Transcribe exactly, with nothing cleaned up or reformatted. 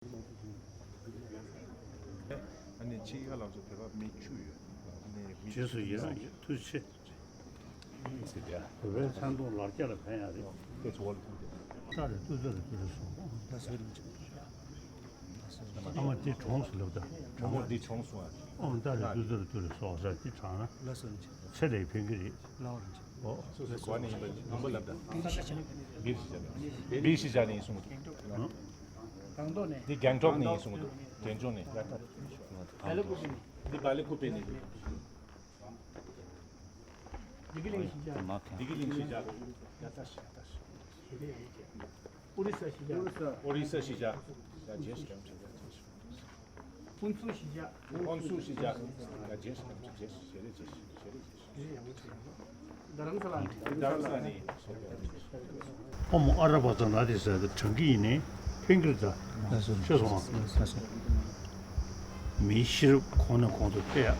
ཨ་ནི་ཕྱི་ཡ་ལམ་སོགས་བོད་པ་མི་བཅུ་ཡོད། ཨ་ནི་མི་རྗེས་སུ་ཡི་རང་ཡོད། ཐུགས་རྗེ་ཆེ། ཟེར་ཏེ། བོད་པའི་མཚན་མཐོང་ལར་རྒྱ་ལ་ཕན་ཡ་རེད། ཏེ་ཚོ་བ་ལ་ཐུག་སྟེ། ཏཱ་རེ་ཏུ་ཙེ་རེ་ཏུ་རེ་སོང་། ད་ཟེར་རིན་ཆེན། ཨ་མ་འདི་གྲོངས་སུ་ལབ་ད། གྲོངས་པ་འདི་གྲོངས་སོང་ཨ། ཨོ་ཏཱ་རེ་ཏུ་ཙེ་རེ་ཏུ་རེ་སོང་ཟེར་འདི་དྲངས་ན། ལ་ཟེར་རིན་ཆེན། ཚེ་ལས་ཕན་གི་རེད། ལ་བ་རིན་ཆེན། ཨོ། སོ་སོ་གོ་ནས་ཡིན་པ་ནམ་པ་ལབ་ད། བིར་ཤི་ཇ་ལ། བིར་ཤི་ཇ་ནས་ཡིན་གསུང་གི་འདུག་གང་ཐོག་ནས། འདི་གང་ཐོག་ནས་ཡིན་གསུང་གི་འདུག་གྲོན་ཆུང་ནས། འདི་བ་ལི་ཁུ་པེ་ནས། བདེ་སྐྱིད་གླིང་གཞིས་ཆགས། ཨོ་རི་ས་གཞིས་ཆགས། ཨོ་རི་ས་གཞིས་ཆགས། ཧོན་སུར་གཞིས་ཆགས། ཧོན་སུར་གཞིས་ཆགས། རྡ་རམ་ས་ལ། ཨོ་མོ་ཨ་ར་བ་ཙ་ན་དེ་ཟེར་ཏེ་དྲང་གི་ཡིན་ནའི་ཕན་གྱི་རེད་ད། ཤེས་སོང་ང་། མིའི་ཤེས་རབ་གོང་ནས་གོང་དུ་འཕེལ་ཡ།